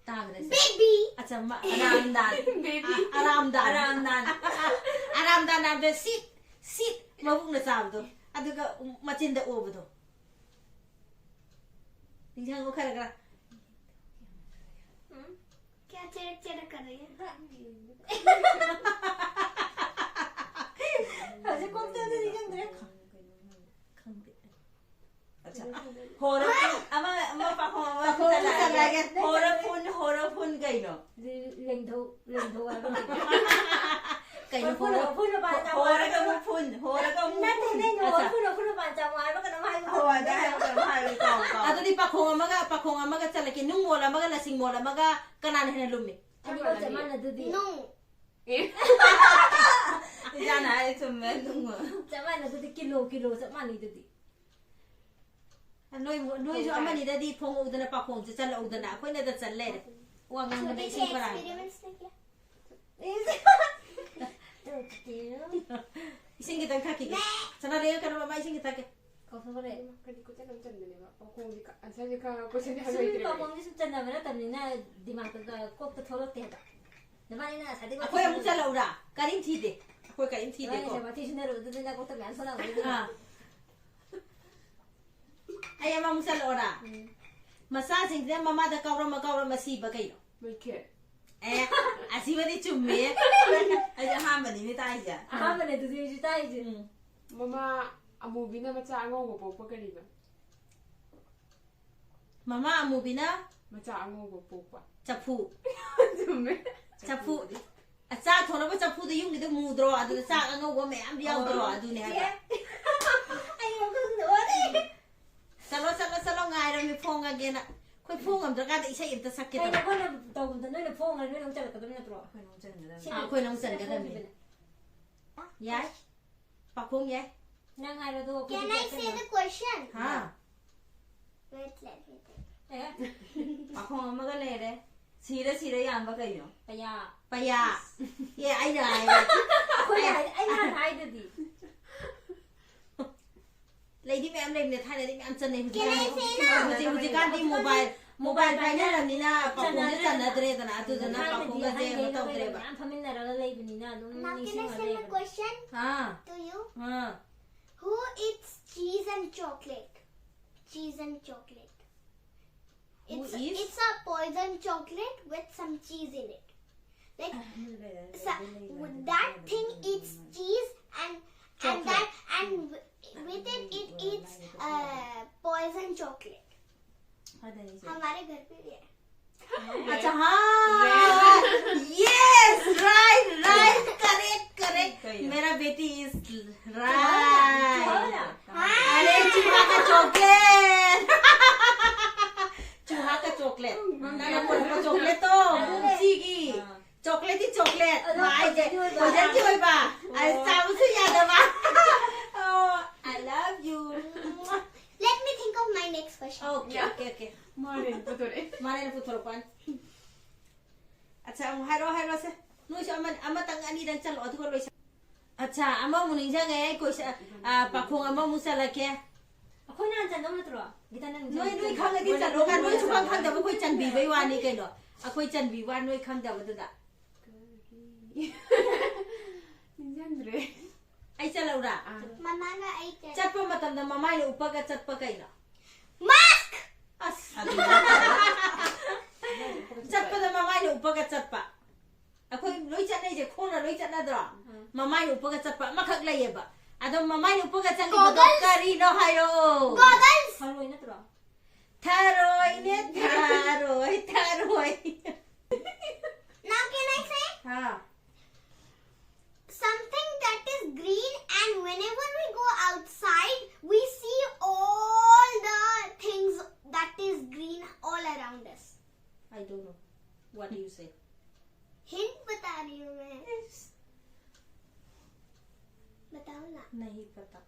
ꯇꯥꯈ꯭ꯔꯦ ꯁꯦ꯫ ꯕꯦꯕꯤ ꯑꯆꯝꯕ ꯑꯔꯥꯝꯗꯥꯟ꯫ ꯕꯦꯕꯤ꯫ ꯑ-, ꯑꯔꯥꯝꯗꯥꯟ꯫ ꯑꯔꯥꯝꯗꯥꯟ꯫ ꯑꯔꯥꯝꯗꯥꯟ ꯍꯥꯏꯕꯗꯣ ꯁꯤꯠ, ꯁꯤꯠ, ꯃꯕꯨꯛꯅ ꯆꯥꯕꯗꯣ꯫ ꯑꯗꯨꯒ ꯃꯆꯤꯟꯗ ꯑꯣꯕꯗꯣ꯫ ꯅꯤꯡꯁꯤꯡꯉꯣ ꯈꯔ ꯈꯔ꯫ क्या चेक चेक कर रही है? ꯍꯧꯖꯤꯛ ꯀꯣꯛꯇꯗꯤ ꯅꯤꯡꯁꯤꯡꯗ꯭ꯔꯦ꯫ ꯈꯪꯗꯦ꯫ ꯑꯠꯆꯥ꯫ ꯍꯣꯔ ꯑꯃ, ꯑꯃ ꯄꯥꯈꯣꯡ ꯑꯃ ꯄꯥꯈꯣꯡ ꯑꯃ ꯆꯠꯂꯛꯑꯒꯦ꯫ ꯆꯠꯂꯛꯑꯒꯦ꯫ ꯍꯣꯔ ꯐꯨꯟ, ꯍꯣꯔ ꯐꯨꯟ ꯀꯩꯅꯣ? ꯂꯦꯡꯙꯧ, ꯂꯦꯡꯙꯧ ꯍꯥꯏꯕ ꯀꯩꯅꯣ? ꯀꯩꯅꯣ ꯐꯨꯟ, ꯍꯣꯔ? ꯐꯨꯟ ꯃꯄꯥꯟ ꯆꯥꯎ ꯍꯣꯔꯒ ꯍꯥꯏꯕ ꯑꯃꯨꯛ ꯐꯨꯟ, ꯍꯣꯔꯒ ꯑꯃꯨꯛ ꯅꯠꯇꯦ, ꯐꯨꯟ꯫ ꯅꯪ ꯑꯠꯆꯥ꯫ ꯐꯨꯟ, ꯐꯨꯟ ꯃꯄꯥꯟ ꯆꯥꯎ ꯍꯥꯏꯕ ꯀꯩꯅꯣꯝ ꯍꯥꯏꯕ ꯍꯣꯏ, ꯑꯗꯨ ꯍꯥꯏꯕ ꯀꯩꯅꯣꯝ ꯍꯥꯏꯕꯅꯤ, ꯀꯥꯎ, ꯀꯥꯎ꯫ ꯑꯗꯨꯗꯤ ꯄꯥꯈꯣꯡ ꯑꯃꯒ, ꯄꯥꯈꯣꯡ ꯑꯃꯒ ꯆꯠꯂꯛꯀꯦ꯫ ꯅꯨꯡ ꯃꯣꯜ ꯑꯃꯒ ꯂꯁꯤꯡ ꯃꯣꯜ ꯑꯃꯒ ꯀꯅꯥꯅ ꯍꯦꯟꯅ ꯂꯨꯝꯃꯤ? ꯑꯅꯤꯃꯛ ꯆꯞ ꯃꯥꯟꯅꯗꯨꯗꯤ꯫ ꯅꯨꯡ ꯏꯆꯥꯅ ꯍꯥꯏꯔꯦ ꯆꯨꯝꯃꯦ ꯑꯗꯨꯝ꯫ ꯆꯞ ꯃꯥꯟꯅꯩ ꯑꯗꯨꯗꯤ, ꯀꯤꯂꯣ ꯀꯤꯂꯣ ꯆꯞ ꯃꯥꯟꯅꯩ ꯑꯗꯨꯗꯤ꯫ ꯅꯣꯏ ꯅꯣꯏꯁꯨ ꯑꯃꯅꯤꯗꯗꯤ ꯐꯣꯡꯉꯧꯗꯅ ꯄꯥꯈꯣꯡꯁꯦ ꯆꯠꯂꯧꯗꯅ ꯑꯩꯈꯣꯏꯅꯗ ꯆꯠ ꯂꯩꯔꯦ꯫ ꯋꯥ ꯉꯥꯡꯕꯗ ꯏꯁꯤꯡ ꯄꯔꯥꯡ꯫ ꯏꯁꯤꯡ ꯈꯤꯇꯪ ꯊꯛꯈꯤꯒꯦ꯫ ꯁꯅꯥ ꯂꯩꯌꯨ ꯀꯩꯅꯣ ꯃꯃꯥ ꯏꯁꯤꯡ ꯈꯤꯇꯪ ꯊꯛꯀꯦ꯫ ꯀꯥꯎꯊꯣꯛꯈ꯭ꯔꯦ꯫ ꯀꯔꯤ ꯀꯣꯏꯆꯠ ꯑꯃ ꯆꯟꯕꯅꯦꯕ? ꯄꯥꯎꯈꯣꯡꯁꯦ ꯀ-, answerꯁꯦ ꯈꯪꯉꯒ ꯁꯨꯝ ꯀꯔꯤ ꯄꯥꯎꯈꯣꯡꯁꯦ ꯁꯨꯝ ꯆꯟꯅꯕ ꯅꯠꯇꯕꯅꯤꯅ ꯗꯤꯃꯥꯟꯗ ꯀꯣꯛꯇ ꯊꯣꯛꯂꯛꯇꯦ ꯍꯥꯏꯕ꯫ ꯅꯕꯥꯅꯤꯅ ꯉꯁꯥꯏꯗꯩ ꯋꯥꯊꯤ ꯑꯩꯈꯣꯏ ꯑꯃꯨꯛ ꯁꯨꯅꯔꯨ-, ꯆꯠꯂꯧꯔꯥ? ꯀꯔꯤꯝ ꯊꯤꯗꯦ꯫ ꯑꯩꯈꯣꯏ ꯀꯔꯤꯝ ꯊꯤꯗꯦꯀꯣ꯫ ꯅꯕꯥꯅꯤꯅ ꯋꯥꯊꯤ ꯁꯨꯅꯔꯨꯕꯗꯨꯗ ꯅꯀꯣꯛꯇ ꯃꯌꯥꯝ ꯊꯣꯛꯂꯛꯑꯕꯅꯤ ꯑꯗꯨꯅ꯫ ꯑꯥ꯫ ꯑꯩ ꯑꯃꯃꯨꯛ ꯆꯠꯂꯛꯑꯣꯔꯥ? ꯎꯝ꯫ ꯃꯆꯥꯁꯤꯡꯁꯤꯅ ꯃꯃꯥꯗ ꯀꯥꯎꯔꯝꯃ ꯀꯥꯎꯔꯝꯃ ꯁꯤꯕ ꯀꯩꯅꯣ? ꯃꯩꯈꯦꯠ꯫ ꯑꯦ, ꯑꯁꯤꯃꯗꯤ ꯆꯨꯝꯃꯦ꯫ ꯑꯩꯗꯤ ꯑꯍꯥꯟꯕꯅꯤꯅꯦ ꯇꯥꯏꯁꯦ꯫ ꯑꯍꯥꯟꯕꯅꯦ ꯑꯗꯨꯗꯤ ꯑꯩꯁꯨ ꯇꯥꯏꯁꯦ꯫ ꯎꯝ꯫ ꯃꯃꯥ ꯑꯃꯨꯕꯤꯅ ꯃꯆꯥ ꯑꯉꯧꯕ ꯄꯣꯛꯄ ꯀꯔꯤꯕ? ꯃꯃꯥ ꯑꯃꯨꯕꯤꯅ ꯃꯆꯥ ꯑꯉꯧꯕ ꯄꯣꯛꯄ꯫ ꯆꯐꯨ꯫ ꯆꯨꯝꯃꯦ꯫ ꯆꯐꯨ꯫ ꯑ, ꯆꯥꯛ ꯊꯣꯡꯅꯕ ꯆꯐꯨꯗ ꯌꯨꯝꯒꯤꯗ ꯃꯨꯗ꯭ꯔꯣ? ꯑꯗꯨꯗ ꯆꯥꯛ ꯑꯉꯧꯕ ꯃꯌꯥꯝ ꯌꯥꯎꯗ꯭ꯔꯣ? ꯑꯣ꯫ ꯑꯗꯨꯅꯦ ꯍꯥꯏꯕ꯫ ꯑꯦ꯫ ꯑꯩ ꯋꯥꯈꯜꯗ ꯋꯥꯔꯦ꯫ ꯆꯠꯂꯣ, ꯆꯠꯂꯣ, ꯆꯠꯂꯣ, ꯉꯥꯏꯔꯝꯃꯤ ꯐꯣꯡꯉꯒꯦꯅ꯫ ꯑꯩꯈꯣꯏ ꯐꯣꯡ ꯉꯝꯗ꯭ꯔꯀꯥꯟꯗ ꯏꯁꯩ ꯑꯝꯇ ꯁꯛꯀꯦ ꯀꯩꯅꯣ ꯇꯧꯕ꯫ ꯑꯩꯈꯣꯏꯅ ꯇꯧꯕꯗ ꯅꯣꯏꯅ ꯐꯣꯡꯉꯒ ꯅꯣꯏꯅ ꯑꯃꯨꯛ ꯆꯠꯂꯛꯀꯗꯕ ꯅꯠꯇ꯭ꯔꯣ? ꯑꯩꯈꯣꯏꯅ ꯑꯃꯨꯛ ꯆꯟꯒꯗꯕꯅꯤ꯫ ꯑꯩꯈꯣꯏꯅ ꯑꯃꯨꯛ ꯆꯟꯒꯗꯕꯅꯤ꯫ ꯌꯥꯏ꯫ ꯄꯥꯈꯣꯡ ꯌꯥꯏ꯫ ꯅꯪ ꯍꯥꯏꯔꯣ ꯑꯗꯨꯒ Can I say the question? ꯍꯥ? Wait, let me think. ꯑꯦ? ꯄꯥꯈꯣꯡ ꯑꯃꯒ ꯂꯩꯔꯦ꯫ ꯁꯤꯔ ꯁꯤꯔ ꯌꯥꯝꯕ ꯀꯩꯅꯣ? ꯄꯩꯌꯥ꯫ ꯄꯩꯌꯥ꯫ ꯑꯦ, ꯑꯩꯅ ꯍꯥꯏꯕ꯫ ꯑꯩꯈꯣꯏꯅ ꯍꯥꯏ-, ꯑꯩꯅ ꯍꯥꯟꯅ ꯍꯥꯏꯗꯨꯗꯤ꯫ ꯂꯩꯗꯤ ꯃꯌꯥꯝ ꯂꯩꯕꯅꯦ, ꯊꯥꯏꯅꯗꯤ ꯃꯌꯥꯝ ꯆꯠꯅꯩ꯫ ꯀꯦꯅꯦ ꯍꯧꯖꯤꯛꯀꯥꯟꯗꯤ, ꯁꯦꯅ꯫ ꯍꯧꯖꯤꯛ, ꯍꯧꯖꯤꯛꯀꯥꯟꯗꯤ ꯃꯣꯕꯥꯏꯜ, ꯃꯣꯕꯥꯏꯜ ꯄꯥꯏꯅꯔꯕꯅꯤꯅ ꯄꯥꯈꯣꯡꯁꯦ ꯆꯟꯅꯗ꯭ꯔꯦꯗꯅ, ꯑꯗꯨꯗꯨꯅ ꯊꯥꯏꯅꯗꯤ ꯄꯥꯈꯣꯡꯒꯁꯦ ꯑꯍꯟꯈꯩꯒ ꯀꯩꯅꯣ ꯇꯧꯗ꯭ꯔꯦꯕ꯫ ꯃꯌꯥꯝ ꯐꯝꯃꯤꯟꯅꯔꯒ ꯂꯩꯕꯅꯤꯅ ꯑꯗꯨꯝ Now, can I ꯅꯤꯡꯁꯤꯡꯉ say my ꯂꯩꯕꯅꯦ꯫ Question ah, to you? Ah. Who eats cheese and chocolate? Cheese and chocolate. Who It's, is? It's a poison chocolate with some cheese in it. Like, so, that thing eats cheese and, and Chocolate. That, and w-, with it, it eats, uh, poison chocolate. हमारे घर पे भी है। अच्छा, हाँ। Yes, right, right, correct, correct. मेरा बेटी is right. हाँ। अरे, चूहा का chocolate. चूहा का chocolate. ना, ना, कोई का chocolate तो, उसी की. Chocolate T chocolate꯫ ꯑꯗꯣ ꯃꯥꯏꯁꯦ poisonꯒꯤ ꯑꯣꯏꯕ꯫ Poisonꯒꯤ ꯑꯣꯏꯕ꯫ ꯑ, ꯑꯣ꯫ ꯆꯥꯕꯁꯨ ꯌꯥꯗꯕ꯫ ꯑꯣ, I love you꯫ Let me think of my next question. Okay, okay, okay. ꯃꯥꯅꯦ, ꯄꯨꯊꯣꯔꯛꯑꯦ꯫ ꯃꯥꯅꯦ, ꯄꯨꯊꯣꯔꯛꯄꯅꯤ꯫ ꯑꯠꯆꯥ, ꯑꯃꯨꯛ ꯍꯥꯏꯔꯛꯑꯣ, ꯍꯥꯏꯔꯛꯑꯣꯁꯦ꯫ ꯅꯣꯏꯁꯨ ꯑꯃ, ꯑꯃꯇꯪ ꯑꯅꯤꯗꯪ ꯆꯠꯂꯣ, ꯑꯗꯨꯒ ꯂꯣꯏꯁꯟ-, ꯑꯠꯆꯥ, ꯑꯃꯃꯨꯛ ꯅꯤꯡꯁꯤꯡꯉꯦ꯫ ꯑꯩ ꯀꯣꯏꯁ-, ꯑ, ꯄꯥꯈꯣꯡ ꯑꯃꯃꯨꯛ ꯆꯠꯂꯛꯀꯦ꯫ ꯑꯩꯈꯣꯏꯅ ꯍꯥꯟꯅ ꯆꯠꯅꯧ ꯅꯠꯇ꯭ꯔꯣ? ꯒꯤꯇꯥ, ꯅꯪ ꯅꯣꯏ, ꯅꯣꯏ ꯈꯪꯉꯗꯤ ꯆꯠꯂꯣ, ꯅꯣꯏꯁꯨ ꯈꯪ-, ꯈꯪꯗꯕ ꯑꯩꯈꯣꯏ ꯆꯟꯕꯤꯕꯩ ꯋꯥꯅꯤ ꯀꯩꯅꯣ꯫ ꯑꯩꯈꯣꯏ ꯆꯟꯕꯤ ꯋꯥ, ꯅꯣꯏ ꯈꯪꯗꯕꯗꯨꯗ꯫ ꯅꯤꯡꯁꯤꯡꯗ꯭ꯔꯦ꯫ ꯑꯩ ꯆꯠꯂꯧꯔꯥ? ꯑꯥ꯫ ꯃꯃꯥꯒ ꯑꯩ ꯆꯠ- ꯆꯠꯄ ꯃꯇꯝꯗ ꯃꯃꯥꯏꯅ ꯎꯞꯄꯒ ꯆꯠꯄ ꯀꯩꯅꯣ? Mask! ꯑꯁ, ꯑꯗꯨ ꯆꯠꯄꯗ ꯃꯃꯥꯏꯅ ꯎꯞꯄꯒ ꯆꯠꯄ꯫ ꯑꯩꯈꯣꯏ ꯂꯣꯏ ꯆꯠꯅꯩꯁꯦ, ꯈꯣꯡꯅ ꯂꯣꯏ ꯆꯠꯅꯗ꯭ꯔꯣ? ꯎꯝ꯫ ꯃꯃꯥꯏꯅ ꯎꯞꯄꯒ ꯆꯠꯄ ꯑꯃꯈꯛ ꯂꯩꯌꯦꯕ꯫ ꯑꯗꯣ ꯃꯃꯥꯏꯅ ꯎꯞꯄꯒ ꯆꯠꯂꯤꯕꯗꯣ Goggles꯫ ꯀꯔꯤꯅꯣ ꯍꯥꯏꯔꯣ? Goggles꯫ ꯊꯔꯣꯏ ꯅꯠꯇ꯭ꯔꯣ? ꯊꯔꯣꯏꯅꯦ, ꯊꯔꯣꯏ, ꯊꯔꯣꯏ꯫ Now can I say? हाँ। Something that is green, and whenever we go outside, we see all the things that is green all around us. I don't know. What do you say? Hint बता रही हूँ मैं। बताओ ना। नहीं पता।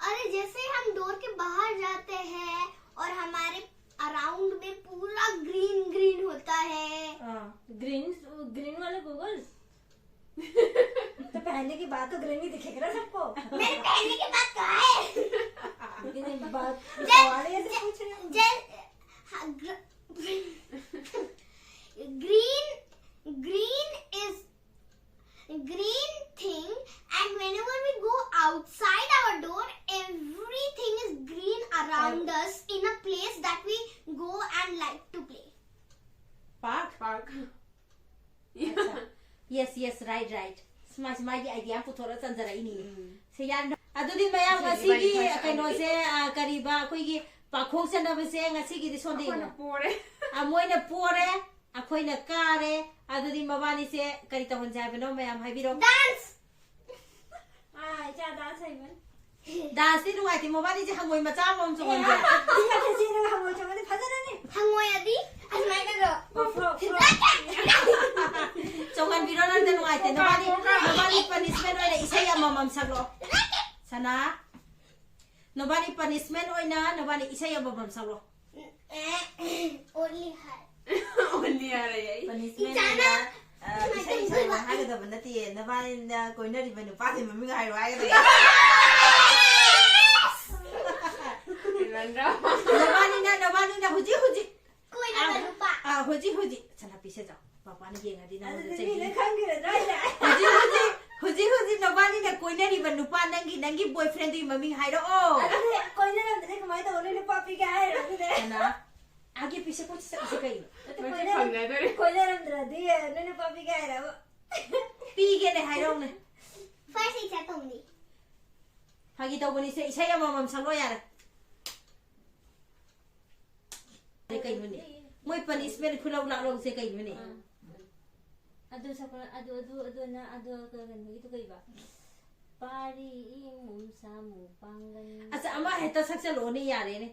अरे, जैसे हम door के बाहर जाते हैं और हमारे around में पूरा green green होता है। हाँ। Green, green वाले goggles? तो पहनने के बाद तो green ही दिखेगा ना सबको। मेरे पहनने के बाद कहाँ है? लेकिन एक बात, जै-, सवाल ही ऐसे जै-, पूछ रहे हो। जै-, हाँ, gr-, green, green is green thing, and whenever we go outside our door, everything is green around us in a place that we go and like to play. Park? Park. ꯑꯠꯆꯥ꯫ Yes, yes, right, right. ꯁꯨꯃꯥꯏ, ꯁꯨꯃꯥꯏꯒꯤ idea ꯑꯃ ꯄꯨꯊꯣꯔꯒ ꯆꯟꯖꯔꯛꯏꯅꯤꯅꯦ꯫ ꯎꯝ꯫ ꯁꯦ, ꯌꯥꯔꯦ꯫ ꯑꯗꯨꯗꯤ ꯃꯌꯥꯝ ꯁꯤꯗꯤ ꯉꯁꯤꯒꯤ ꯏꯕꯥꯅꯤ ꯈꯔ ꯀꯩꯅꯣꯁꯦ, ꯑ, ꯀꯔꯤꯕ, ꯑꯩꯈꯣꯏꯒꯤ ꯄꯥꯈꯣꯡ ꯆꯟꯅꯕꯁꯦ ꯉꯁꯤꯒꯤꯗꯤ ꯁꯣꯝꯗ ꯑꯩꯈꯣꯏꯅ ꯌꯦꯡꯉꯣ꯫ ꯄꯣꯔꯦ꯫ ꯑ, ꯃꯣꯏꯅ ꯄꯣꯔꯦ, ꯑꯩꯈꯣꯏꯅ ꯀꯥꯔꯦ꯫ ꯑꯗꯨꯗꯤ ꯃꯕꯥꯅꯤꯁꯦ ꯀꯔꯤ ꯇꯧꯍꯟꯁꯦ ꯍꯥꯏꯕꯅꯣ, ꯃꯌꯥꯝ ꯍꯥꯏꯕꯤꯔꯣ꯫ Dance! ꯑꯥ, ꯏꯆꯥ dance ꯍꯩꯕꯅꯤ꯫ Danceꯇꯤ ꯅꯨꯡꯉꯥꯏꯇꯦ, ꯃꯕꯥꯅꯤꯁꯦ ꯍꯪꯉꯣꯏ ꯃꯆꯥ ꯑꯃꯃꯝ ꯆꯣꯡꯍꯟꯁꯦ꯫ ꯏꯁꯤꯡ ꯈꯔ ꯆꯦꯜꯂꯒ ꯍꯪꯉꯣꯏ ꯆꯣꯡꯉꯗꯤ ꯐꯖꯔꯅꯤ꯫ ꯍꯪꯉꯣꯏ ꯑꯗꯤ ꯑꯁꯨꯃꯥꯏꯅ ꯇꯧꯔꯣ꯫ Frog, frog. ꯁꯅꯥ, ꯅꯕꯥꯅꯤ punishment ꯑꯣꯏꯅ ꯅꯕꯥꯅꯤ ꯏꯁꯩ ꯑꯃꯃꯝ ꯁꯛꯂꯣ꯫ ꯑꯣꯟꯂꯤ ꯍꯥꯏ꯫ ꯑꯣꯟꯂꯤ ꯍꯥꯏꯔꯦ ꯑꯩ꯫ Punishment ꯏꯆꯥꯅ ꯑꯣꯏꯅ, ꯑ, ꯁꯨꯃꯥꯏꯅ ꯏꯁꯩ ꯁꯛꯂꯣ ꯇꯧꯗꯣꯏꯕ꯫ ꯍꯥꯏꯒꯗꯕ ꯅꯠꯇꯦ, ꯅꯕꯥꯅꯤꯅ ꯀꯣꯏꯅꯔꯤꯕ ꯅꯨꯄꯥꯁꯤ ꯃꯃꯤꯡ ꯍꯥꯏꯔꯣ ꯍꯥꯏꯒꯗꯕ꯫ ꯍꯦꯟꯃꯟꯗ꯭ꯔꯣ? ꯅꯕꯥꯅꯤꯅ, ꯅꯕꯥꯅꯤꯅ ꯍꯧꯖꯤꯛ ꯍꯧꯖꯤꯛ ꯀꯣꯏꯅꯕ ꯑ, ꯅꯨꯄꯥ꯫ ꯑ, ꯍꯧꯖꯤꯛ ꯍꯧꯖꯤꯛ ꯁꯅꯥꯄꯤꯁꯦ ꯆꯥꯎ꯫ ꯄꯥꯄꯥꯅ ꯌꯦꯡꯉꯗꯤ ꯅꯉꯣꯟꯗ ꯑꯗꯨꯗꯤ ꯆꯩꯕꯤꯅꯤ꯫ ꯃꯤꯅ ꯈꯪꯈꯤꯔꯣꯏꯗ꯭ꯔꯣ ꯍꯥꯏꯁꯦ? ꯍꯧꯖꯤꯛ ꯍꯧꯖꯤꯛ, ꯍꯧꯖꯤꯛ ꯍꯧꯖꯤꯛ ꯅꯕꯥꯅꯤꯅ ꯀꯣꯏꯅꯔꯤꯕ ꯅꯨꯄꯥ, ꯅꯪꯒꯤ, ꯅꯪꯒꯤ boyfriendꯗꯨꯒꯤ ꯃꯃꯤꯡ ꯍꯥꯏꯔꯛꯑꯣ꯫ ꯑꯗꯨꯗꯤ ꯀꯣꯏꯅꯔꯝꯗ꯭ꯔꯗꯤ ꯀꯃꯥꯏꯅ ꯇꯧꯕꯅꯣ? ꯅꯨꯄꯥ ꯄꯤꯒꯦ ꯍꯥꯏꯔꯣ ꯑꯗꯨꯗꯤ? ꯁꯅꯥ, ꯑꯥꯒꯤ ꯄꯤꯁꯦ ꯄꯣꯠꯁꯤ ꯆꯠꯂꯤꯁꯦ ꯀꯩꯅꯣ? ꯅꯠꯇꯦ, ꯃꯁꯤ ꯀꯣꯏꯅꯔꯝ-, ꯐꯪꯅꯗꯣꯔꯦ꯫ ꯀꯣꯏꯅꯔꯝꯗ꯭ꯔꯗꯤ ꯅꯣꯏ ꯅꯨꯄꯥ ꯄꯤꯒꯦ ꯍꯥꯏꯔꯕ? ꯄꯤꯒꯦꯅꯦ ꯍꯥꯏꯔꯛꯎꯅꯦ꯫ First ꯏꯁꯩ ꯇꯧꯅꯤ꯫ ꯐꯥꯒꯤ ꯇꯧꯕꯅꯤꯁꯦ, ꯏꯁꯩ ꯑꯃꯃꯝ ꯁꯛꯂꯣ ꯌꯥꯔꯦ꯫ ꯑꯗꯩ ꯀꯩꯅꯣꯅꯦ? ꯃꯣꯏ punishment ꯈꯨꯂꯧ ꯂꯥꯛꯂꯧꯁꯦ ꯀꯩꯅꯣꯅꯦ? ꯑꯥ꯫ ꯑꯗꯨ ꯁꯛꯄ, ꯑꯗꯨ, ꯑꯗꯨ, ꯑꯗꯨꯅ, ꯑꯗꯨ ꯀꯩꯅꯣꯒꯤꯗꯨ ꯀꯩꯕ? ꯄꯥꯔꯤ ꯏꯃꯨꯝ ꯁꯥꯃꯨ ꯄꯥꯡꯒꯟ꯫ ꯑꯁ, ꯑꯃ ꯍꯦꯛꯇ ꯁꯛꯆꯜꯂꯛꯑꯣꯅꯦ, ꯌꯥꯔꯦꯅꯦ꯫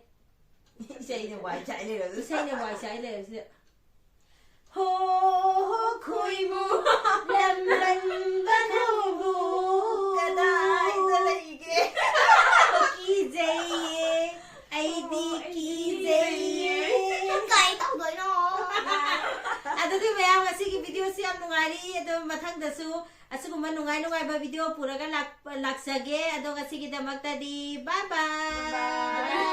ꯏꯁꯩꯅ ꯋꯥꯏ ꯆꯥꯏ ꯂꯩꯔꯕꯗꯨꯗ꯫ ꯏꯁꯩꯅ ꯋꯥꯏ ꯆꯥꯏ ꯂꯩꯔꯕꯁꯤꯗ꯫ ꯍꯣ, ꯍꯣ, ꯈꯣꯏꯃꯨ, ꯂꯝꯕꯟꯕ ꯅꯧꯕꯨ꯫ ꯀꯗꯥꯏꯗ ꯂꯩꯒꯦ? ꯀꯤꯖꯩꯌꯦ, ꯑꯩꯗꯤ ꯑꯣ, ꯑꯩꯗꯤ ꯀꯤꯖꯩꯌꯦ꯫ ꯀꯤꯖꯩꯌꯦ꯫ ꯀꯩ ꯇꯧꯗꯣꯏꯅꯣ? ꯑꯗꯨꯗꯤ ꯃꯌꯥꯝ, ꯉꯁꯤꯒꯤ videoꯁꯤ ꯌꯥꯝ ꯅꯨꯡꯉꯥꯏꯔꯤ꯫ ꯑꯗꯣ ꯃꯊꯪꯗꯁꯨ ꯑꯁꯤꯒꯨꯝꯕ ꯅꯨꯡꯉꯥꯏ ꯅꯨꯡꯉꯥꯏꯕ video ꯄꯨꯔꯒ ꯂꯥꯛ-, ꯂꯥꯛꯆꯒꯦ꯫ ꯑꯗꯣ ꯉꯁꯤꯒꯤꯗꯃꯛꯇꯗꯤ bye bye꯫ Bye bye꯫